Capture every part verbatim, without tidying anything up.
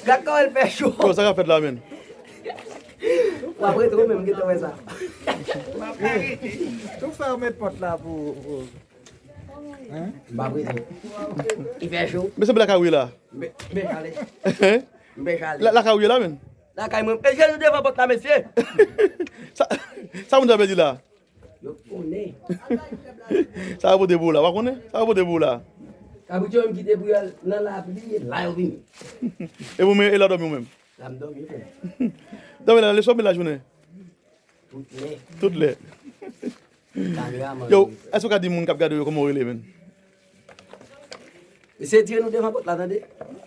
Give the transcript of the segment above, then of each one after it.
Gad kòman l fè cho. Yo, sa k ap fèt la, menn? W ap rete ou menm, gentan wè sa. Tou fèmen pòt la pou. M ap rete. Li fè cho. Men se lakay ou ye la. M pè chale. Hein? M pè chale. La- Lakay ou ye la, menn? Lakay mwen. E je nou devan pòt la, mesye. Sa sa moun sa pèdi la? Yo konnen. Sa yo pote pou ou la, w pa konnen? Sa yo pote pou ou la? Kabrit yo menm kite pou yo al nan lapli, la yo vini. E pou men e la w dòmi ou menm? La m dòmi frè. Dòmi la, lè sòmi lajounen? Tout lè. Tout lè. Kameraman. Yo, èske w ka di moun k ap gade w yo kòman w rele, menn? Se tire nou devan pòt la, tande.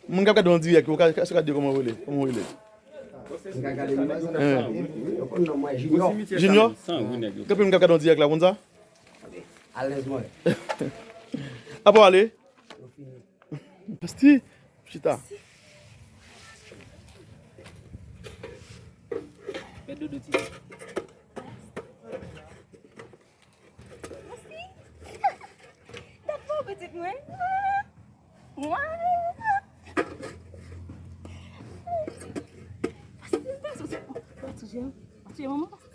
Moun k ap gade w an dirèk, yo, èske w ka di yo kòman w rele? Kòman w rele? M ka gade nou. Hein. Yo konn non mwen, Junior. Junior? Gen anpil moun k ap gade w an dirèk la, konn sa? Alèz mwen. Apa w ale? Pasti, chita. Fè dodo ti. Dat pa pitit mwen. Mwen. Pasti, m ta sou se. Pati manman.